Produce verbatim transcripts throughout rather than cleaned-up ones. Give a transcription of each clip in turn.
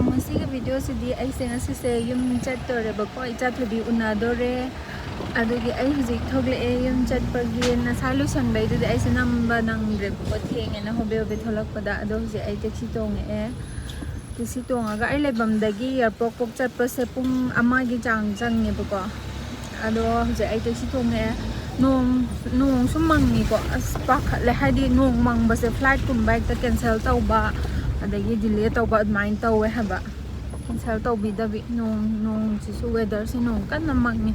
ꯃꯁꯤꯒꯤ ꯚꯤꯗꯤꯑꯣꯁꯤꯗꯤ ꯑꯩꯁꯦ ꯉꯁꯤꯁꯦ ꯌꯨꯝ ꯆꯠꯇꯣꯔꯦꯕꯀꯣ, ꯏꯆꯥꯊꯣꯏꯕꯤ ꯎꯅꯗꯣꯔꯦ꯫ ꯑꯗꯨꯒꯤ ꯑꯩ ꯍꯧꯖꯤꯛ ꯊꯣꯛꯂꯛꯑꯦ ꯌꯨꯝ ꯆꯠꯄꯒꯤ꯫ ꯉꯁꯥꯏ ꯂꯣꯏꯁꯟꯕꯩꯗꯨꯗꯤ ꯑꯩꯁꯦ ꯅꯝꯕ ꯅꯪꯗ꯭ꯔꯦꯕꯀꯣ, ꯊꯦꯡꯉꯦꯅ ꯍꯣꯕꯦ ꯍꯣꯕꯦ ꯊꯣꯛꯂꯛꯄꯗ꯫ ꯑꯗꯣ ꯍꯧꯖꯤꯛ ꯑꯩ ꯇꯦꯛꯁꯤ ꯇꯣꯡꯉꯛꯑꯦ꯫ ꯇꯦꯛꯁꯤ ꯇꯣꯡꯉꯒ ꯑꯩ ꯂꯩꯐꯝꯗꯒꯤ ꯑꯦꯌꯥꯔꯄꯣꯔꯠ ꯐꯥꯎ ꯆꯠꯄꯁꯦ ꯄꯨꯡ ꯑꯃꯒꯤ ꯆꯥꯡ ꯆꯪꯉꯦꯕꯀꯣ꯫ ꯑꯗꯣ ꯍꯧꯖꯤꯛ ꯑꯩ ꯇꯦꯛꯁꯤ ꯇꯣꯡꯉꯛꯑꯦ꯫ ꯅꯣꯡ, ꯅꯣꯡꯁꯨ ꯃꯪꯉꯤꯀꯣ꯫ ꯑꯁ, ꯄꯥꯈꯠꯂꯦ꯫ ꯍꯥꯏꯗꯤ ꯅꯣꯡ ꯃꯪꯕꯁꯦ ꯐ꯭ꯂꯥꯏꯠꯀꯨꯝꯕ ꯍꯦꯛꯇ ꯀꯦꯟꯁꯦꯜ ꯇꯧꯕ, ꯑꯗꯒꯤ ꯗꯤꯂꯦ ꯇꯧꯕ, ꯑꯗꯨꯃꯥꯏꯅ ꯇꯧꯋꯦ ꯍꯥꯏꯕ꯫ ꯀꯦꯟꯁꯦꯜ ꯇꯧꯕꯤꯗꯕꯤ꯫ ꯅꯣꯡ, ꯅꯣꯡꯁꯤꯁꯨ, ꯋꯦꯗꯔꯁꯦ ꯅꯣꯡ ꯀꯟꯅ ꯃꯪꯉꯤ꯫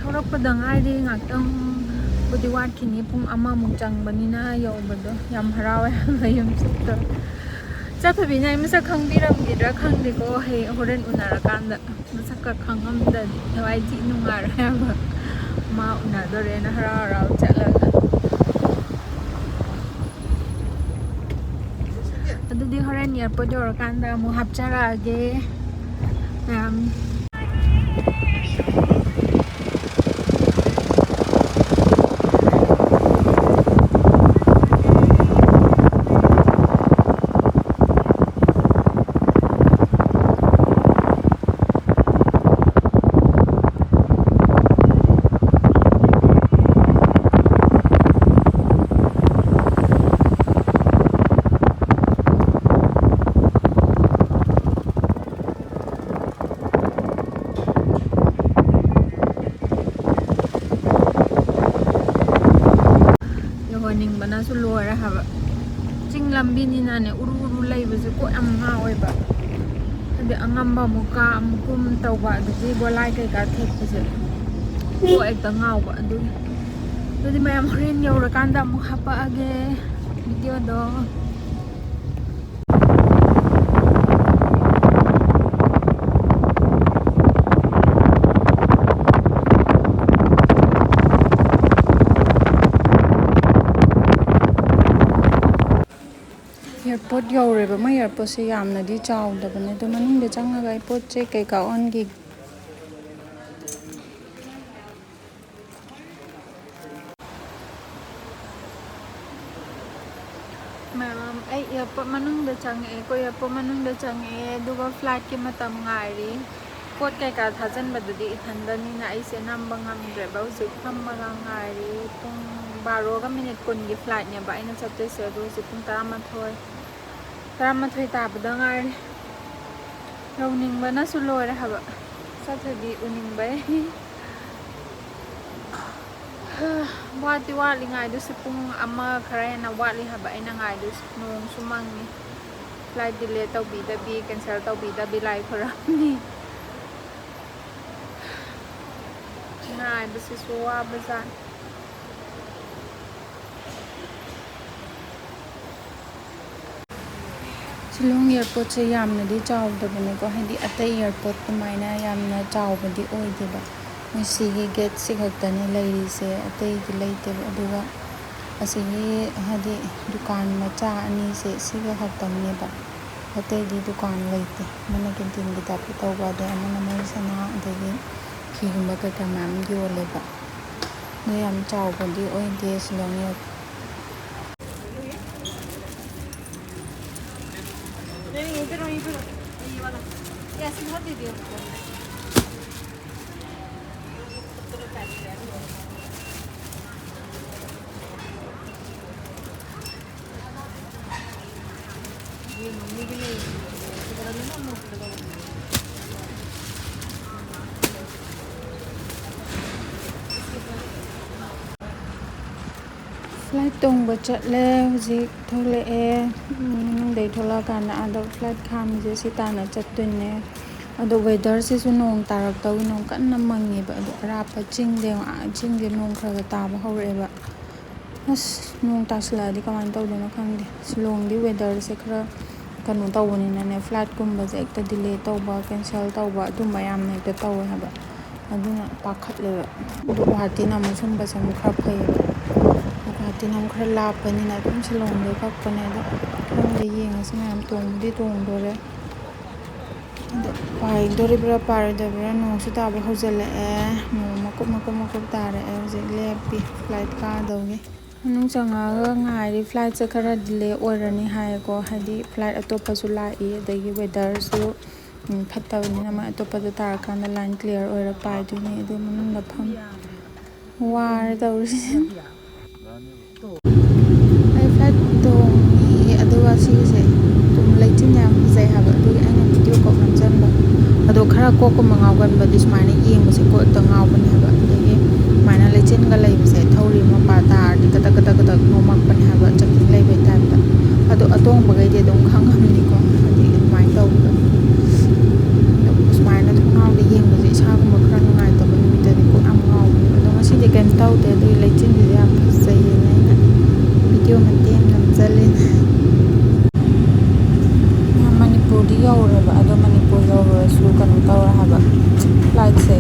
ꯊꯣꯛꯂꯛꯄꯗ ꯉꯥꯏꯔꯤ, ꯉꯥꯛꯇꯪꯕꯨꯗꯤ ꯋꯥꯠꯈꯤꯅꯤ, ꯄꯨꯡ ꯑꯃꯃꯨꯛ ꯆꯪꯕꯅꯤꯅ ꯌꯧꯕꯗꯣ꯫ ꯌꯥꯝ ꯍꯔꯥꯎꯋꯦ ꯍꯥꯏꯕ ꯌꯨꯝ ꯆꯠꯇꯣꯔꯦ꯫ ꯆꯠꯊꯕꯤꯅ ꯑꯩ ꯃꯁꯛ ꯈꯪꯕꯤꯔꯝꯈꯤꯗ꯭ꯔꯥ ꯈꯪꯗꯦꯀꯣ, ꯍꯌꯦꯡ ꯍꯣꯔꯦꯟ ꯎꯅꯔꯀꯥꯟꯗ꯫ ꯃꯁꯛꯀ ꯈꯪꯉꯝꯗꯗꯤ ꯊꯋꯥꯏ ꯊꯤ ꯅꯨꯡꯉꯥꯏꯔꯣꯏ ꯍꯥꯏꯕ꯫ ꯃꯥ ꯎꯅꯗꯣꯔꯦꯅ ꯍꯔꯥꯎ ꯍꯔꯥꯎ ꯆꯠꯂꯒ꯫ ꯑꯗꯨꯗꯤ ꯍꯣꯔꯦꯟ ꯑꯦꯌꯥꯔꯄꯣꯔꯠ ꯌꯧꯔꯀꯥꯟꯗ ꯑꯃꯨꯛ ꯍꯥꯞꯆꯔꯛꯑꯒꯦ ꯃꯌꯥꯝ꯫ ꯌꯧꯍꯟꯅꯤꯡꯕꯅꯁꯨ ꯂꯣꯏꯔꯦ ꯍꯥꯏꯕ꯫ ꯆꯤꯡ ꯂꯝꯕꯤꯅꯤꯅꯅꯦ, ꯎꯔꯨ ꯎꯔꯨ ꯂꯩꯕꯁꯦ ꯀꯣꯛ ꯌꯥꯝ ꯉꯥꯎꯋꯦꯕ꯫ ꯍꯥꯏꯗꯤ ꯑꯉꯝꯕ ꯑꯃꯨꯛ ꯀꯥ ꯑꯃꯨꯛ ꯀꯨꯝ ꯇꯧꯕ, ꯑꯗꯒꯤ ꯒꯣꯂꯥꯏ ꯀꯩꯀꯥ ꯊꯦꯛꯄꯁꯦ ꯀꯣꯛ ꯍꯦꯛꯇ ꯉꯥꯎꯕ꯫ ꯑꯗꯨꯒꯤ, ꯑꯗꯨꯗꯤ ꯃꯌꯥꯝ ꯍꯣꯔꯦꯟ ꯌꯧꯔꯀꯥꯟꯗ ꯑꯃꯨꯛ ꯍꯥꯄꯛꯑꯒꯦ ꯚꯤꯗꯤꯑꯣꯗꯣ꯫ ꯑꯦꯌꯥꯔꯄꯣꯔꯠ ꯌꯧꯔꯦꯕ꯫ ꯃꯣꯏ ꯑꯦꯌꯥꯔꯄꯣꯔꯠꯁꯦ ꯌꯥꯝꯅꯗꯤ ꯆꯥꯎꯗꯕꯅꯦ, ꯑꯗꯣ ꯃꯅꯨꯡꯗ ꯆꯪꯉꯒ ꯑꯩ ꯄꯣꯠ ꯆꯩ ꯀꯩꯀꯥ ꯑꯣꯟꯈꯤꯒꯦ꯫ ꯃꯌꯥꯝ, ꯑꯩ ꯑꯦꯌꯥꯔꯄꯣꯔꯠ ꯃꯅꯨꯡꯗ ꯆꯪꯉꯛꯑꯦꯀꯣ, ꯑꯦꯌꯥꯔꯄꯣꯔꯠ ꯃꯅꯨꯡꯗ ꯆꯪꯉꯛꯑꯦ, ꯑꯗꯨꯒ ꯐ꯭ꯂꯥꯏꯠꯀꯤ ꯃꯇꯝ ꯉꯥꯏꯔꯤ꯫ ꯄꯣꯠ ꯀꯩꯀꯥ ꯊꯥꯖꯤꯟꯕꯗꯨꯗꯤ ꯏꯊꯟꯗꯅꯤꯅ ꯑꯩꯁꯦ ꯅꯝꯕ ꯉꯝꯗ꯭ꯔꯦꯕ꯫ ꯍꯧꯖꯤꯛ ꯐꯝꯃꯒ ꯉꯥꯏꯔꯤ꯫ ꯄꯨꯡ ꯕꯥꯔꯣꯒ ꯃꯤꯅꯤꯠ ꯀꯨꯟꯒꯤ ꯐ꯭ꯂꯥꯏꯠꯅꯦꯕ ꯑꯩꯅ ꯆꯠꯇꯣꯏꯁꯦ, ꯑꯗꯨ ꯍꯧꯖꯤꯛ ꯄꯨꯡ ꯇꯔꯥꯃꯥꯊꯣꯏ, ꯇꯔꯥꯃꯥꯊꯣꯏ ꯇꯥꯕꯗ ꯉꯥꯏꯔꯤ꯫ ꯌꯧꯅꯤꯡꯕꯅꯁꯨ ꯂꯣꯏꯔꯦ ꯍꯥꯏꯕ, ꯆꯠꯇꯣꯏꯗꯤ ꯎꯅꯤꯡꯕꯩ꯫ ꯋꯥꯠꯇꯤ ꯋꯥꯠꯂꯤ, ꯉꯥꯏꯗꯣꯏꯁꯦ ꯄꯨꯡ ꯑꯃ ꯈꯔ ꯍꯦꯟꯅ ꯋꯥꯠꯂꯤ ꯍꯥꯏꯕ ꯑꯩꯅ ꯉꯥꯏꯗꯣꯏꯁꯦ꯫ ꯅꯣꯡꯁꯨ ꯃꯪꯉꯤ꯫ ꯐ꯭ꯂꯥꯏꯠ ꯗꯤꯂꯦ ꯇꯧꯕꯤꯗꯕꯤ, ꯀꯦꯟꯁꯦꯜ ꯇꯧꯕꯤꯗꯕꯤ ꯂꯥꯏ ꯈꯨꯔꯝꯃꯤ꯫ ꯉꯥꯏꯕꯁꯤꯁꯨ ꯋꯥꯕꯖꯥꯠꯅꯤ꯫ ꯁꯤꯂꯣꯡ ꯑꯦꯌꯥꯔꯄꯣꯔꯠꯁꯦ ꯌꯥꯝꯅꯗꯤ ꯆꯥꯎꯗꯕꯅꯦꯀꯣ, ꯍꯥꯏꯗꯤ ꯑꯇꯩ ꯑꯦꯌꯥꯔꯄꯣꯔꯠ ꯑꯗꯨꯃꯥꯏꯅ ꯌꯥꯝꯅ ꯆꯥꯎꯕꯗꯤ ꯑꯣꯏꯗꯦꯕ꯫ ꯃꯣꯏ ꯁꯤꯒꯤ ꯒꯦꯠꯁꯤ ꯈꯛꯇꯅꯦ ꯂꯩꯔꯤꯁꯦ, ꯑꯇꯩꯗꯤ ꯂꯩꯇꯦꯕ꯫ ꯑꯗꯨꯒ ꯑꯁꯤꯒꯤ ꯍꯥꯏꯗꯤ ꯗꯨꯀꯥꯟ ꯃꯆꯥ ꯑꯅꯤꯁꯦ ꯁꯤꯒ ꯈꯛꯇꯪꯅꯦꯕ, ꯑꯇꯩꯗꯤ ꯗꯨꯀꯥꯟ ꯂꯩꯇꯦ꯫ ꯑꯃꯅ ꯀꯦꯟꯇꯤꯟꯒꯤ ꯇꯥꯏꯞꯇ ꯇꯧꯕ, ꯑꯗꯩ ꯑꯃꯅ ꯃꯣꯏ ꯁꯅꯥ ꯑꯗꯒꯤ ꯐꯤꯒꯨꯝꯕ ꯀꯩꯀꯥ ꯃꯌꯥꯝ ꯌꯣꯜꯂꯦꯕ꯫ ꯑꯗꯣ ꯌꯥꯝ ꯆꯥꯎꯕꯗꯤ ꯑꯣꯏꯗꯦ ꯁꯤꯂꯣꯡ ꯑꯦꯌꯥꯔꯄꯣꯔꯠ꯫ ꯐ꯭ꯂꯥꯏꯠ ꯇꯣꯡꯕ ꯆꯠꯂꯦ꯫ ꯍꯧꯖꯤꯛ ꯊꯣꯛꯂꯛꯑꯦ꯫ ꯃꯅꯨꯡꯗꯩ ꯊꯣꯛꯂꯛꯑꯀꯥꯟꯗ ꯑꯥꯗ ꯐ꯭ꯂꯥꯏꯠ ꯈꯥꯝꯃꯤꯁꯦ ꯁꯤ ꯇꯥꯟꯅ ꯆꯠꯇꯣꯏꯅꯦ꯫ ꯑꯗꯣ ꯋꯦꯗꯔꯁꯤꯁꯨ ꯅꯣꯡ ꯇꯥꯔꯛꯇꯧꯒꯤ, ꯅꯣꯡ ꯀꯟꯅ ꯃꯪꯉꯦꯕ꯫ ꯑꯗꯣ ꯑꯔꯥꯞꯄ ꯆꯤꯡꯗ ꯌꯦꯡꯉꯣ, ꯑꯥ ꯆꯤꯡꯁꯦ ꯅꯣꯡ ꯈꯔ ꯈꯔ ꯇꯥꯕ ꯍꯧꯔꯛꯑꯦꯕ꯫ ꯑꯁ, ꯅꯣꯡ ꯇꯥꯁꯤꯜꯂꯛꯑꯗꯤ ꯀꯃꯥꯏꯅ ꯇꯧꯗꯣꯏꯅꯣ ꯈꯪꯗꯦ꯫ ꯁꯤꯂꯣꯡꯗꯤ ꯋꯦꯗꯔꯁꯦ ꯈꯔ ꯀꯩꯅꯣ ꯇꯧꯕꯅꯤꯅꯅꯦ, ꯐ꯭ꯂꯥꯏꯠꯀꯨꯝꯕꯁꯦ ꯍꯦꯛꯇ ꯗꯤꯂꯦ ꯇꯧꯕ, ꯀꯦꯟꯁꯦꯜ ꯇꯧꯕ, ꯑꯗꯨꯝꯕ ꯌꯥꯝꯅ ꯍꯦꯛꯇ ꯇꯧꯋꯦ ꯍꯥꯏꯕ꯫ ꯑꯗꯨꯅ ꯄꯥꯈꯠꯂꯦꯕ꯫ ꯑꯗꯣ ꯒꯨꯋꯥꯍꯥꯇꯤꯅ ꯑꯃꯨꯛ ꯁꯨꯝꯕꯁꯦ ꯑꯃꯨꯛ ꯈꯔ ꯐꯩꯌꯦꯕ꯫ ꯒꯨꯋꯥꯍꯥꯇꯤꯅ ꯑꯃꯨꯛ ꯈꯔ ꯂꯥꯞꯄꯅꯤꯅ ꯑꯗꯨꯝ ꯁꯤꯂꯣꯡꯗꯩ ꯀꯛꯄꯅꯦ꯫ ꯑꯗꯣ ꯈꯪꯗꯦ, ꯌꯦꯡꯉꯁꯤ ꯃꯌꯥꯝ, ꯇꯣꯡꯕꯨꯗꯤ ꯇꯣꯡꯗꯣꯔꯦ꯫ ꯑꯗꯣ ꯄꯥꯏꯗꯣꯔꯤꯕ꯭ꯔꯥ ꯄꯥꯏꯔꯣꯏꯗꯕ꯭ꯔꯥ? ꯅꯣꯡꯁꯨ ꯇꯥꯕ ꯍꯧꯖꯤꯜꯂꯛꯑꯦ꯫ ꯅꯣꯡ ꯃꯀꯨꯞ ꯃꯀꯨꯞ ꯃꯀꯨꯞ ꯇꯥꯔꯛꯑꯦ꯫ ꯍꯧꯖꯤꯛ ꯂꯦꯞꯄꯤ ꯐ꯭ꯂꯥꯏꯠ ꯀꯥꯗꯧꯒꯤ꯫ ꯃꯅꯨꯡ ꯆꯪꯉꯛꯑꯒ ꯉꯥꯏꯔꯤ꯫ Flightꯁꯦ ꯈꯔ delay ꯑꯣꯏꯔꯅꯤ ꯍꯥꯏꯌꯦꯀꯣ, ꯍꯥꯏꯗꯤ flight ꯑꯇꯣꯞꯄꯁꯨ ꯂꯥꯛꯏ, ꯑꯗꯒꯤ weatherꯁꯨ ꯐꯠꯇꯕꯅꯤꯅ ꯃꯣꯏ ꯑꯇꯣꯞꯄꯗ ꯇꯥꯔꯀꯥꯟꯗ line clear ꯑꯣꯏꯔ ꯄꯥꯏꯗꯣꯏꯅꯦ꯫ ꯑꯗꯨ ꯃꯅꯨꯡꯗ ꯐꯝ ꯋꯥꯔꯦ ꯇꯧꯔꯤꯁꯦ꯫ ꯑꯩ flight ꯇꯣꯡꯉꯤ, ꯑꯗꯨꯒ ꯁꯤꯒꯤꯁꯦ ꯑꯗꯨꯝ ꯂꯩꯆꯤꯟ ꯌꯥꯝ ꯐꯖꯩ ꯍꯥꯏꯕ, ꯑꯗꯨꯒꯤ ꯑꯩꯅ video ꯀꯣꯛ ꯅꯝꯁꯤꯟꯕ꯫ ꯑꯗꯣ ꯈꯔ ꯀꯣꯛꯀꯨꯝꯕ ꯉꯥꯎꯒꯟꯕꯗꯤ ꯁꯨꯃꯥꯏꯅ ꯌꯦꯡꯕꯁꯦ ꯀꯣꯛ ꯍꯦꯛꯇ ꯉꯥꯎꯕꯅꯦ ꯍꯥꯏꯕ꯫ ꯑꯗꯒꯤ ꯁꯨꯃꯥꯏꯅ ꯂꯩꯆꯤꯟꯒ ꯂꯩꯕꯁꯦ ꯊꯧꯔꯤ ꯃꯄꯥ ꯇꯥꯔꯗꯤ ꯀꯗꯛ ꯀꯗꯛ ꯀꯗꯛ ꯅꯣꯝꯃꯛꯄꯅꯦ ꯍꯥꯏꯕ, ꯆꯥꯛꯈꯨꯝ ꯂꯩꯕꯩ typeꯇ꯫ ꯑꯗꯣ ꯑꯇꯣꯡꯕꯈꯩꯗꯤ ꯑꯗꯨꯝ ꯈꯪꯉꯝꯅꯤꯀꯣ, ꯍꯥꯏꯗꯤ ꯑꯗꯨꯃꯥꯏꯅ ꯇꯧꯕꯗꯣ꯫ ꯑꯗꯣ ꯁꯨꯃꯥꯏꯅ ꯊꯣꯡꯅꯥꯎꯗ ꯌꯦꯡꯕꯁꯦ ꯏꯁꯥꯒꯨꯝꯕ ꯈꯔ ꯅꯨꯡꯉꯥꯏꯇꯕ ꯅꯨꯃꯤꯠꯇꯗꯤ ꯀꯣꯛ ꯌꯥꯝ ꯉꯥꯎꯕꯅꯦꯕ꯫ ꯑꯗꯣ ꯉꯁꯤꯗꯤ ꯀꯩꯝ ꯇꯧꯗꯦ, ꯑꯗꯨꯒꯤ ꯂꯩꯆꯤꯟꯁꯤꯗꯤ ꯌꯥꯝ ꯐꯖꯩꯌꯦꯅ ꯑꯩꯅ video ꯃꯇꯦꯛ ꯑꯃ ꯅꯝꯁꯤꯜꯂꯤꯅꯦ꯫ ꯃꯅꯤꯄꯨꯔꯗꯤ ꯌꯧꯔꯦꯕ, ꯑꯗꯣ ꯃꯅꯤꯄꯨꯔ ꯌꯧꯔꯨꯔꯁꯨ ꯀꯩꯅꯣ ꯇꯧꯔꯦ ꯍꯥꯏꯕ, flightꯁꯦ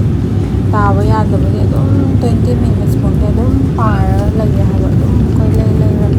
ꯇꯥꯕ ꯌꯥꯗꯕꯒꯤ ꯑꯗꯨꯝ twenty minutes ꯐꯥꯎꯗꯤ ꯑꯗꯨꯝ ꯄꯥꯔꯒ ꯂꯩꯌꯦ ꯍꯥꯏꯕ, ꯑꯗꯨꯝ ꯀꯣꯏꯂꯩ ꯂꯩꯔꯒ꯫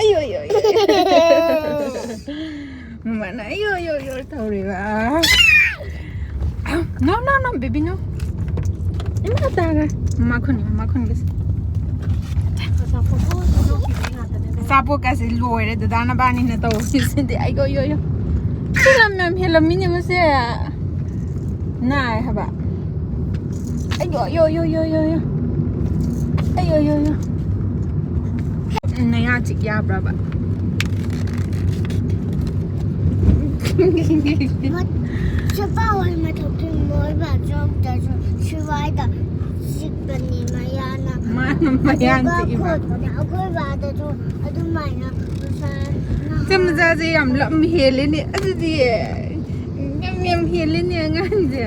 ꯑꯌꯣ, ꯑꯌꯣ, ꯑꯌꯣ꯫ ꯃꯃꯥꯅ ꯑꯌꯣ, ꯑꯌꯣ, ꯑꯌꯣ ꯇꯧꯔꯤꯕ꯫ No, no, no, baby, no. ꯏꯃꯥ ꯇꯥꯒ꯫ ꯃꯃꯥ ꯈꯨꯟꯒꯦ, ꯃꯃꯥ ꯈꯨꯟꯒꯦꯁꯦ꯫ ꯑꯆꯥꯄꯣꯠꯀꯁꯦ ꯂꯣꯏꯔꯦ ꯗꯗꯥ ꯅꯕꯥꯅꯤꯅ ꯇꯧꯔꯤꯁꯤꯗꯤ꯫ ꯑꯩꯒꯣ, ꯌꯣ, ꯌꯣ꯫ ꯁꯤ ꯂꯝ ꯌꯥꯝ ꯍꯦꯜꯂꯝꯃꯤꯅꯦ ꯃꯁꯦ꯫ ꯅꯥꯏ ꯍꯥꯏꯕ꯫ ꯑꯩꯒꯣ, ꯌꯣ, ꯌꯣ, ꯌꯣ, ꯌꯣ, ꯌꯣ꯫ ꯑꯩꯒꯣ, ꯌꯣ, ꯌꯣ꯫ ꯅꯌꯥ ꯆꯤꯛ ꯌꯥꯕ꯭ꯔꯕ? ꯁꯄꯥ ꯍꯣꯏ ꯃꯊꯛꯇ ꯃꯣꯏ ꯕꯥꯆꯧꯗꯁꯨ ꯁꯤꯋꯥꯏꯗ ꯆꯤꯛꯄꯅꯤ ꯃꯌꯥꯅ꯫ ꯃꯥꯅ ꯃꯌꯥ ꯑꯗꯨꯒ ꯆꯤꯛꯏꯕ꯫ ꯈꯣꯠꯄꯅꯦ꯫ ꯑꯩꯈꯣꯏ ꯕꯥꯗꯁꯨ ꯑꯗꯨꯃꯥꯏꯅ ꯃꯆꯥ ꯅꯍꯥꯟ ꯏꯆꯝ ꯃꯆꯥꯁꯦ ꯌꯥꯝ ꯂꯝ ꯍꯦꯜꯂꯦꯅꯦ ꯑꯗꯨꯗꯤ꯫ ꯌꯥꯝ, ꯌꯥꯝ ꯍꯦꯜꯂꯦꯅꯦ ꯑꯉꯥꯡꯁꯦ꯫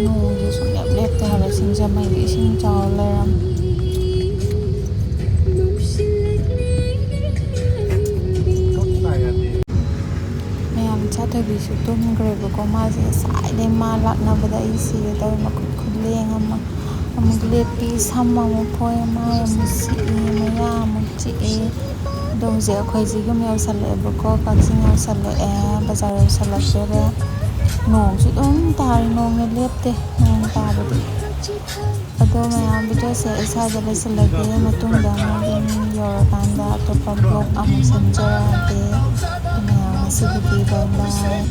ꯅꯣꯡꯁꯦ ꯁꯨꯡꯂꯦꯞ ꯂꯦꯞꯇꯦ ꯍꯥꯏꯕ꯫ ꯁꯤꯡꯖꯃꯩꯗ ꯏꯁꯤꯡ ꯆꯥꯎꯔ ꯂꯩꯔꯝꯃꯦ꯫ ꯃꯌꯥꯝ ꯏꯆꯥ ꯊꯣꯏꯕꯤꯁꯨ ꯇꯨꯝꯈ꯭ꯔꯦꯕꯀꯣ꯫ ꯃꯥꯁꯦ ꯉꯁꯥꯏꯗꯩ ꯃꯥ ꯂꯥꯛꯅꯕꯗ ꯑꯩ ꯁꯤꯒꯦ ꯇꯧꯋꯦ꯫ ꯃꯈꯨꯠ ꯈꯨꯠꯂꯦꯡ ꯑꯃ ꯑꯃꯨꯛ ꯂꯦꯞꯄꯤ, ꯁꯝ ꯑꯃꯨꯛ ꯐꯣꯏ, ꯃꯥꯏ ꯑꯃꯨꯛ ꯁꯤꯛꯏ, ꯃꯌꯥ ꯑꯃꯨꯛ ꯆꯤꯛꯏ꯫ ꯑꯗꯣ ꯍꯧꯖꯤꯛ ꯑꯩꯈꯣꯏꯁꯦ ꯌꯨꯝ ꯌꯧꯁꯜꯂꯛꯑꯦꯕꯀꯣ, ꯀꯛꯆꯤꯡ ꯌꯧꯁꯜꯂꯛꯑꯦ, ꯕꯖꯥꯔ ꯌꯧꯁꯜꯂꯛꯇꯣꯔꯦ꯫ ꯅꯣꯡꯁꯨ ꯑꯗꯨꯝ ꯇꯥꯔꯤ, ꯅꯣꯡꯅ ꯂꯦꯞꯇꯦ ꯅꯣꯡ ꯇꯥꯕꯗꯤ꯫ ꯑꯗꯣ ꯃꯌꯥꯝ, ꯚꯤꯗꯤꯑꯣꯁꯦ ꯑꯩ ꯁ꯭ꯋꯥꯏꯗ ꯂꯣꯏꯁꯤꯜꯂꯒꯦ, ꯃꯇꯨꯡꯗ ꯑꯃꯨꯛ ꯌꯨꯝ ꯌꯧꯔꯀꯥꯟꯗ ꯑꯇꯣꯞꯄ ꯕ꯭ꯂꯣꯒ ꯑꯃꯨꯛ ꯁꯦꯝꯖꯔꯛꯑꯒꯦ꯫ ꯑꯗꯣ ꯃꯌꯥꯝ ꯉꯁꯤꯒꯤꯗꯤ ꯕꯥꯏ ꯕꯥꯏ꯫